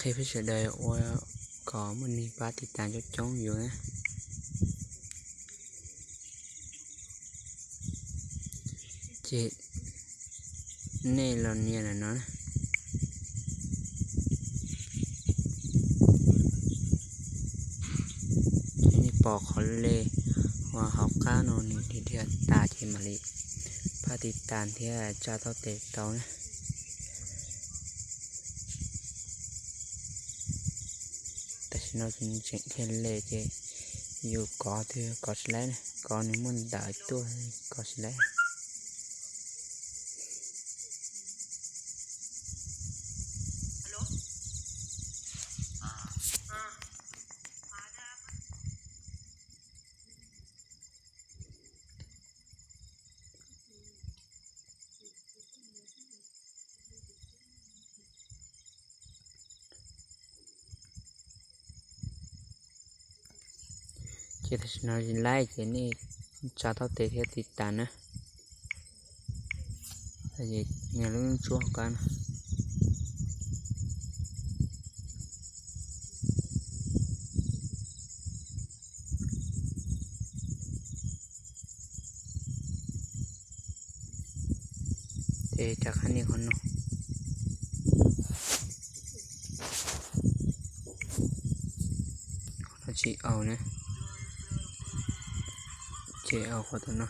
Peb sawv daws ua kom muaj neeg pab tiv tas coob coob yus na. Ces nej los nias ntawm no na. Ces nej pom qhov lej uas hauv qab no nws dhia dhia tas ces mam li pab tiv tas thiab tsa tau tes tau na. Tam sim no tseem dhia lej ces yus kov twg kov tsis laib na, kov nws muaj ntawv tuaj kov tsis laib. Ces tam sim no laib ces nej tsa tau tes thiab tiv tas na. Nias lub ntsuab hauv qab no. Ces rov qab nias qhov no. Qhov no tsis aus na, ces aus qhov tom no.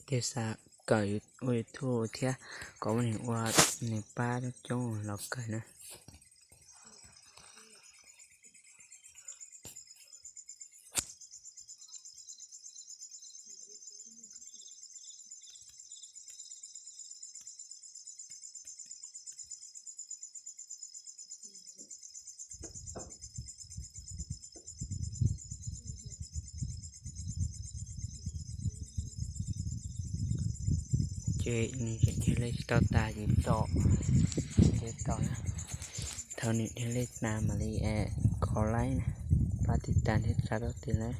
Ces xav kawm ua YouTube thiab kom muaj neeg ua, neeg pab coob coob los kawm na. Ces nws tseem dhia lej tsis tau tas ces tso, ces tso na. Thaum nws dhia lej tas mam li kov laib na, pab tiv tas thiab tsa tau tes laib.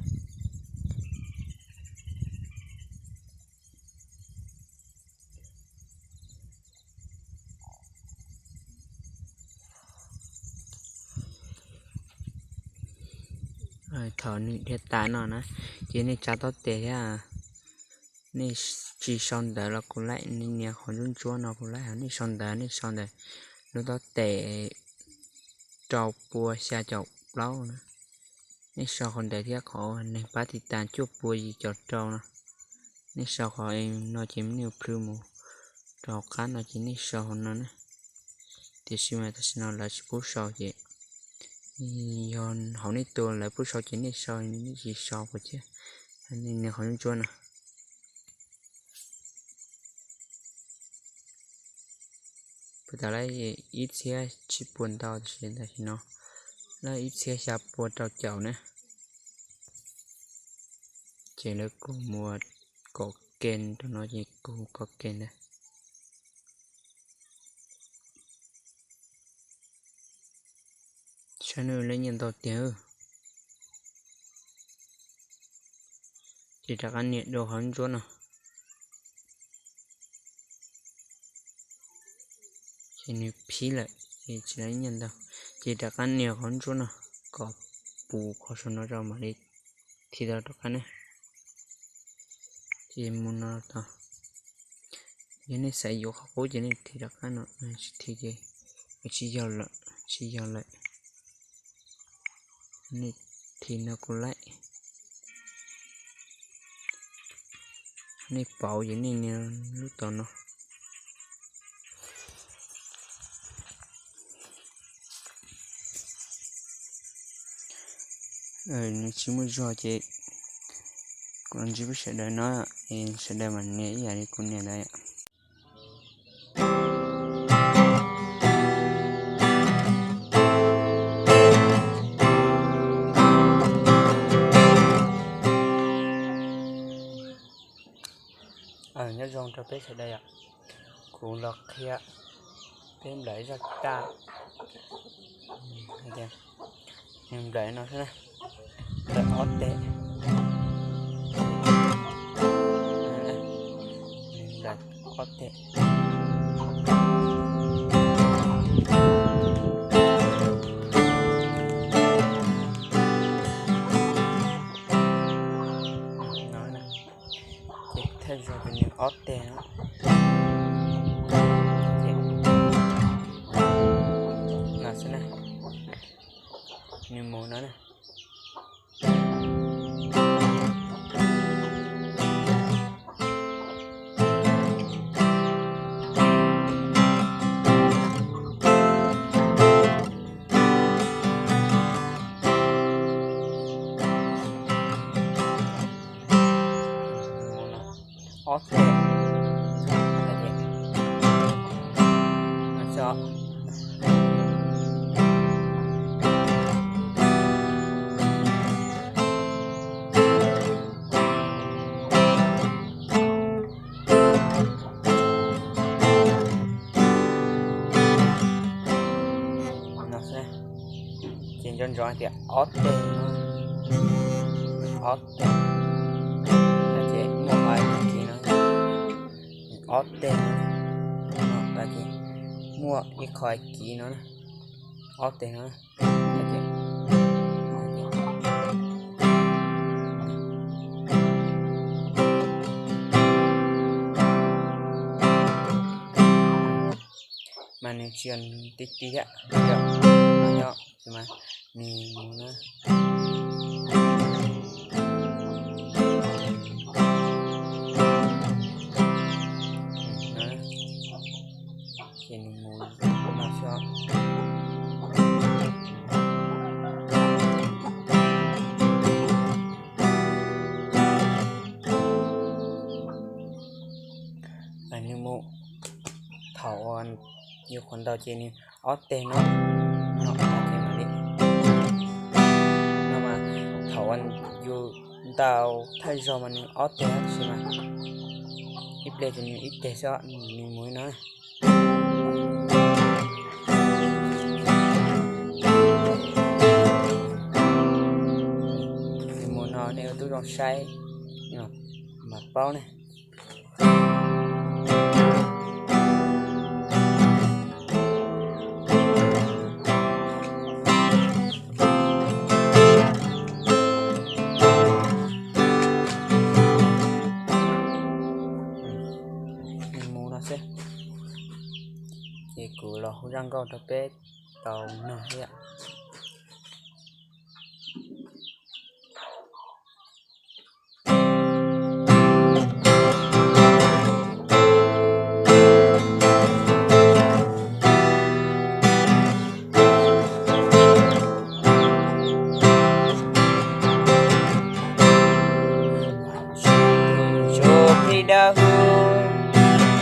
Thaum nws dhia tas no na, ces nej tsa tau tes thiab, nej tsis sau ntawv los kuj laib, nej nias qhov ntsuab ntsuab no kuj laib, nej sau ntawv nej sau ntawm lub taub tes rau pua xya caum plaub na. Nej sau qhov ntawd thiab qhov neeg pab tiv tas cuaj pua yim caum rau no. Nej sau qhov no ces nej plhws mus rau hauv qab no ces nej sau hauv no na. Tiam sis mas tam sim no lawv tsis pub sau ces yog hauv nej tus lawv pub sau ces nej sau, nej tsis sau pov thiab. Nej nias qhov ntsuab ntsuab no. Puas tas lawm, ib txhiab tsib puas ntau, tiam sis tam sim no lawm ib txhiab xya pua rau caum na. Ces lawv kuj mus kov ke rau no ces kuj kov ke ntag. Saib nws lej nyiaj ntau tiag. Ces rov qab nias dua qhov ntsuab no. Ces nws phib lawm ces tsis lej nyiaj ntau. Ces rov qab nias qhov ntsuab no kom puv qhov saum no rau mam li thim tau rov qab ne. Ces mus no tau. Yog nej xav yuav qhov qub ces nej thim rov qab no, tsis thim ces tsis yog lawm, tsis yog lawm. Nej thim no kuj laib. Nej pauv ces nej nias lub tom no. Nws tsis muaj zog ces kuv los ntsib peb sawv daws no, sawv daws mam nias ib yam li kuv nias ntawd yom. Nyob zoo rau peb sawv daws yom, kuv los qhia Peb nplawm ib zaj kab, nws nplawm no xwb na, nplawm ob teg, nplawm ob teg. Ces thawj zaug ces nws ob teg no, no xwb na, nws mus no na. Ob teg, ces nco ntsoov hais tias ob teg no, ob teg, ces muaj qhov kiv no, ob teg no, muaj ib qho kiv no, ob teg no. Mas nws tsis yog ti ti thiab, nws mus na, ces nws mus no xwb. Nws mus, thaum uas yus qhuav ntaus ces nws ob teg no, no ces mam li, no mas thaum uas yus ntaus thawj zaug mas nws ob teg tab sis mas ib pliag ces nws ib teg xwb, nws mus li no. Nws mus no nej ua tib zoo saib mam paub ne. Mus no xwb, ces kuv los hu zaj nkauj rau peb tau mloog thiab. Tsuas plig dawb huv,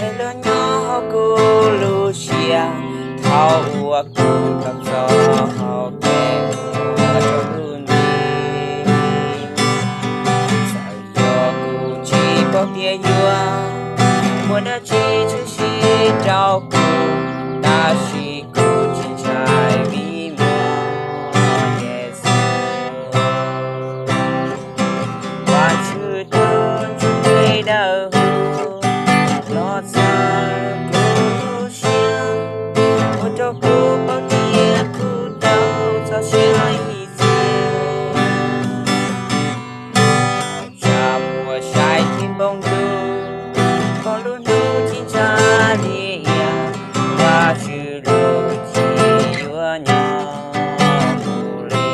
es los nyob hauv kuv lub siab, thaum uas kuv tau txog hauv kev ua rau lub nti. Txawm yog kuv tsis paub tias yuav muaj dab tsi tshwm sim rau kuv, tab sis kuv tsis ntshai vim muaj Yexus. Vajtswv tus ntsuj plig dawb huv los txhawb kuv lub siab, ua rau kuv paub tias kuv tau txoj sia ib txhis. Txawm muaj sai thiab npoo ntuj, txhua lub hnub tsis ntshai li, Vajtswv lub txim yuav nyob mus li.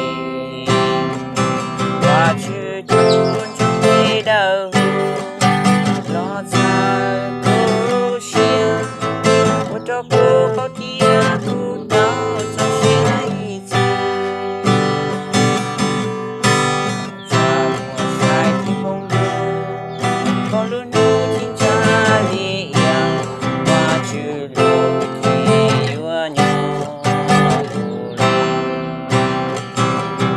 Vajtswv tus ntsuj plig dawb huv los txhawb kuv lub siab, ua rau kuv paub tias kuv tau txoj sia ib txhis. Txawm muaj sai thiab npoo ntuj, txhua lub hnub tsis ntshai li, Vajtswv lub txim yuav nyob mus li.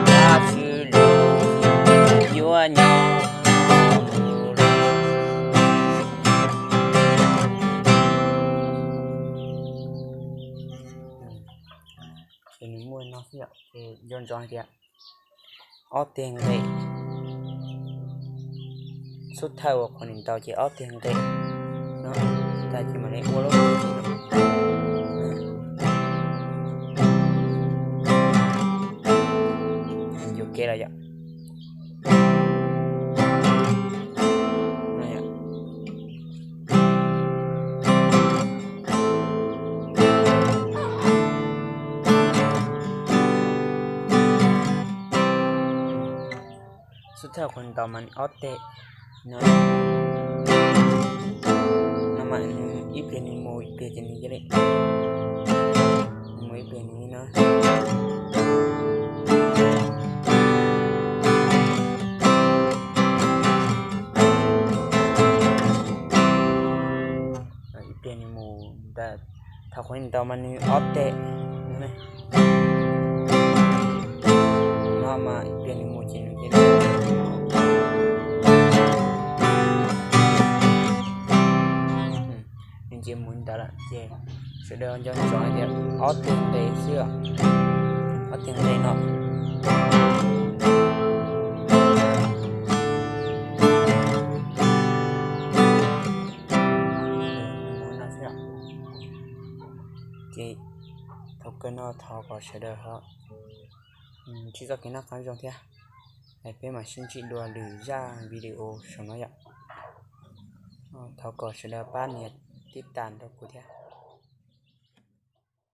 Vajtswv lub txim yuav nyob mus li. Ces nws muaj no xwb yom, ces nco ntsoov hais tias ob teg nqe, xub thawj uas qhuav nws ntaus ces ob teg nqe no, tag ces mam li ua lub no. Yuam kev lawm yom. Xub thawj qhuav ntaus mas nws ob teg no, no mas nws ib pliag nws mus ib pliag ces nws cia li mus ib pliag nws no. Ib pliag nws mus ntawm, thaum qhuav nws ntaus mas nws ob teg, no mas ib pliag nws mus ces nws cia li, nws cia li mus ntawd lawm ces sawv daws nco ntsoov hais tias ob teg nqe xwb, ob teg nqe no. Ces thaum kawg no thov kom sawv daws ho ntsib txoj kev noj qab zoo thiab. Es peb mam sib ntsib dua lwm zaj video saum no yom. Thov kom sawv daws pab nias tib tas rau kuv thiab.